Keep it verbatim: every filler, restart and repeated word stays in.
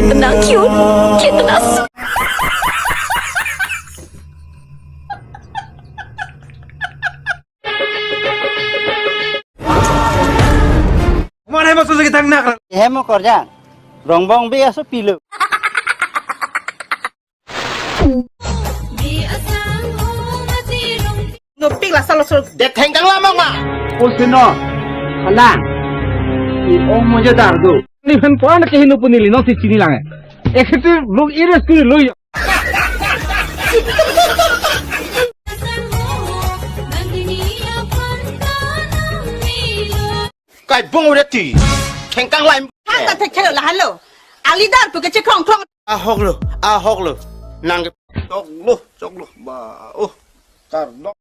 कितना क्यूट, कितना सु- Mana yang masuk sakit tang nak? Hem mo korjan. Rongbong be aso pilo. Nopik la salo salo. Det thengkang lamang ma. Pusino. Kanang. I ong mo jadar do. Ni phan puan ke hinu puni li no si chini lang. Executive lo ires kuri lo. Kai bung udah ti. Thengkang lai. Hang ta thek thek la halo. Ali dar pu ke chekrong krong. Ahok lo, ahok lo. Nang. Chok lo, chok lo. Ba, oh. Kardom.